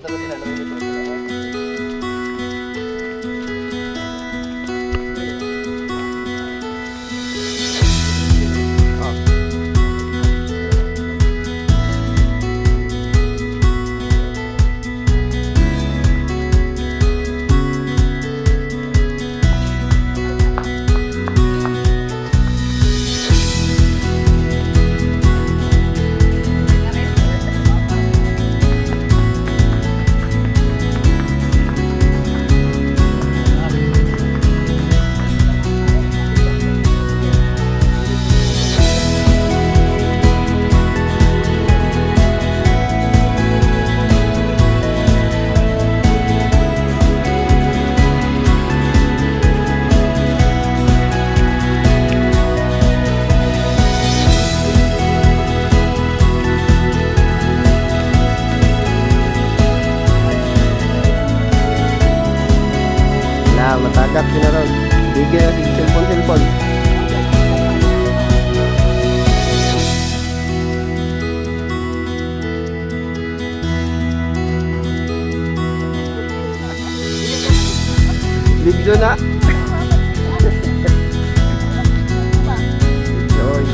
Oh. Na, matagak din na ron. Bigyan na si cellphone, cellphone. Video na. Joy.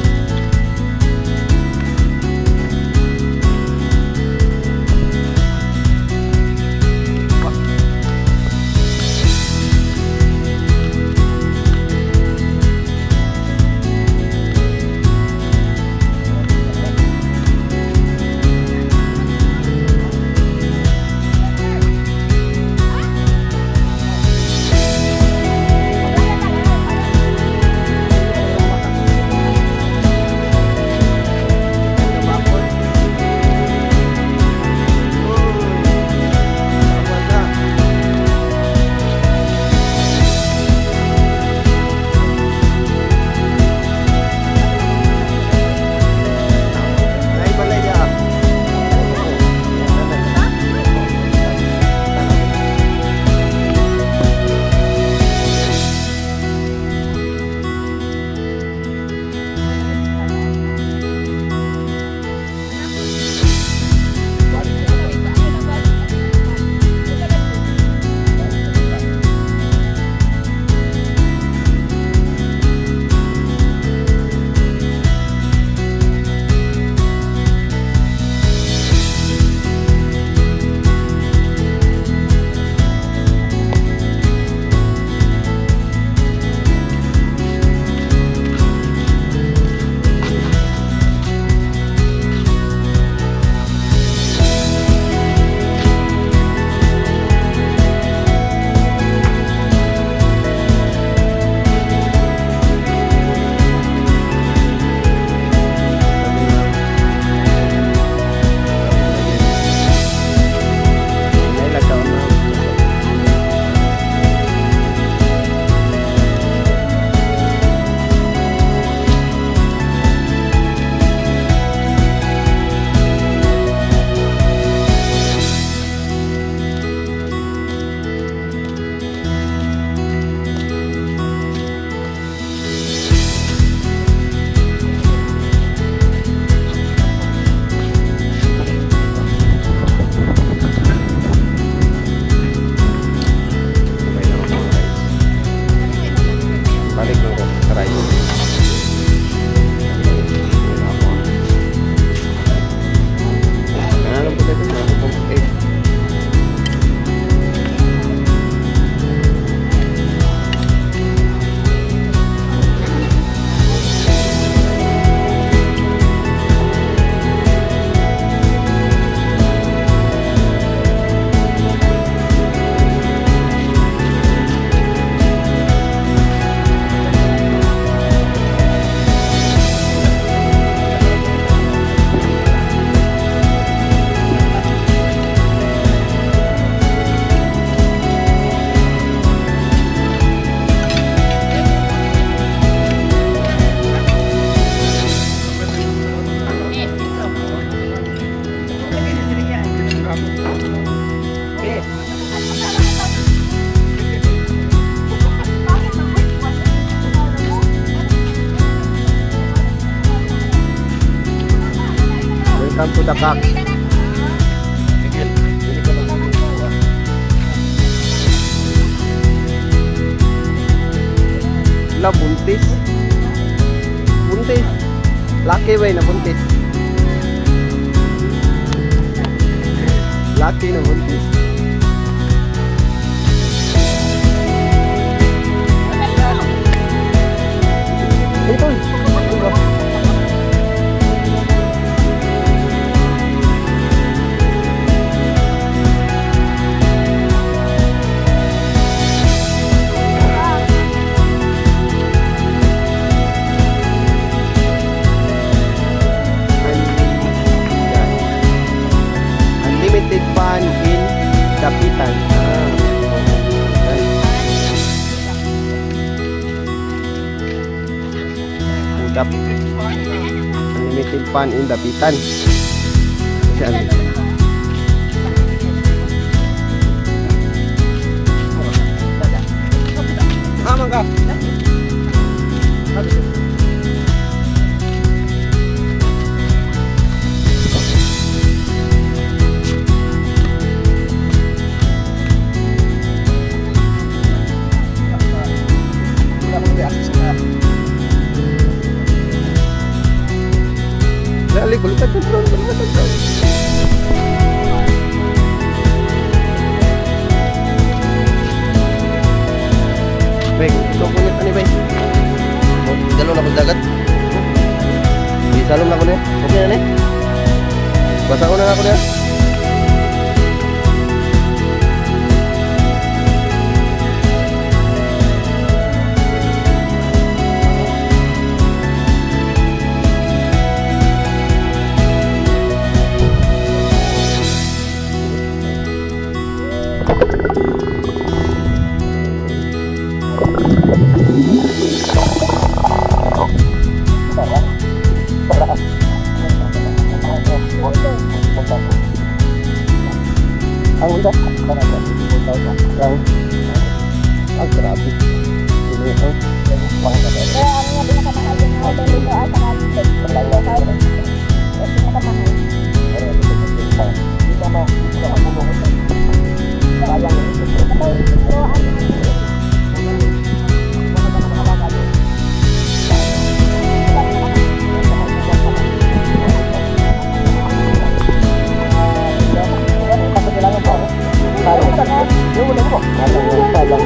Okay lang ako, guys. Balik lang ko sa rice. Wala ako. Nanalo po tayo mga kapatid. Welcome to the cock. Hala, buntis. Buntis. Laki ba na buntis? Laki na buntis. Ito. Ito. Unlimited fun in Dapitan. Ah, Udap. Unlimited fun in Dapitan. Kasi ano? Aman ka. Wala akong access na. Dali, kulitan ka drone, kulitan ka drone. Bay, ikaw kunit ani, bay. Oh, dalo na kong dagat. Isalom na ko niya. Okay na ni? Basa ko na ako niya. Ang unta? Ang ang grabe. Ini ang Pero ang mga pinakamahal yung hotel dito at saka hotel. Yung pinakamahal. Pero ano,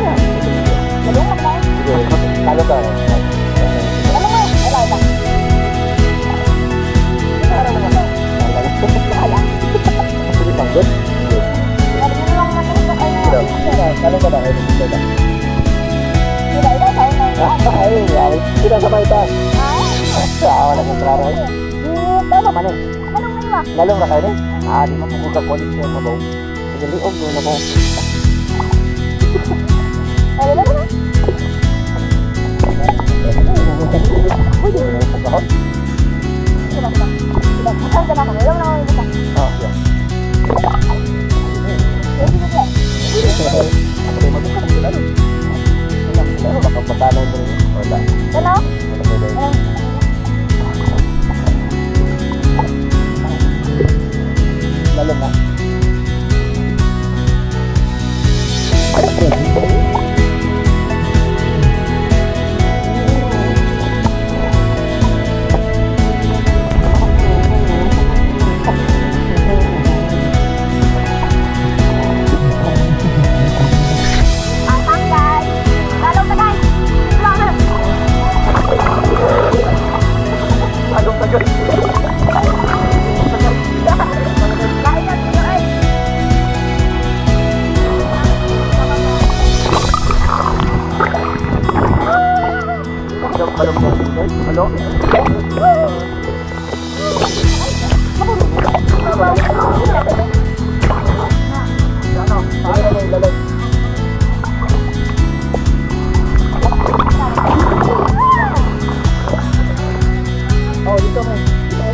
Malungkot ba? Talo ka. Ano nga? Wala ba? Wala. Ano lang naman ito kayo? Talo ka ba? Sila, ikaw, tao na. Ay, ay. Sila sa may taas. Ah, Ah, wala kang klaro. Tama man eh. anong may ba? Lalong na kayo eh. Ah, di mo po kakakulit sa mabaw. Sige, liog no na ko. Ay, wala na. Pwede mo na pagkahon. Sila, sila. Sila, saan ka na ako? Wala mo na ako yung isa. Ah, yeah. Eh, sige, sige. Ako rin magkakaroon sila nun. Wala, wala, baka patalo din. Wala. Ano? Wala pwede. Ano? Lalo na. Ah, thanks, guys. Lalo ka, guys. Wala na. Anong tagal? Kain na sila, ay. Ano? Ano? Oh, dito may. Dito.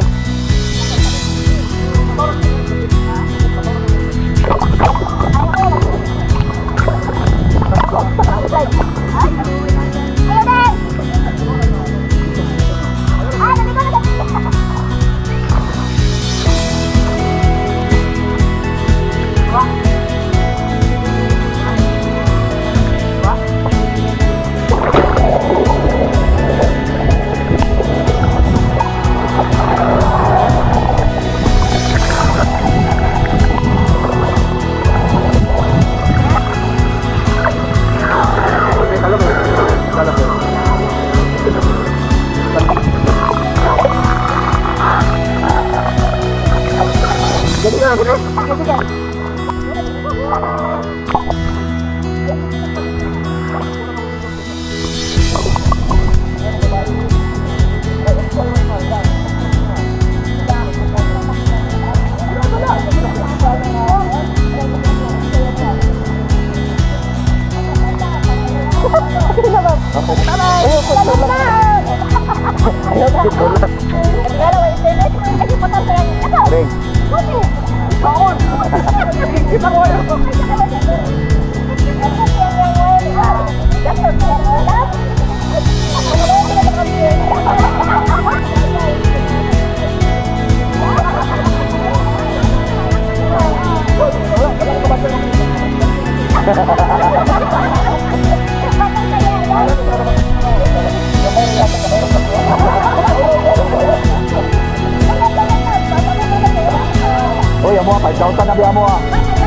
Ayun, din! Ah, dali. Bye-bye. Ayaw ko na. Ayaw ko tulak. Wala, wala internet. Ay, putang sa lang. Ikaw. Ring. Buti. Kaon! Kita ko kayo! Uy, amo ah, 5,000 na biya mo ah.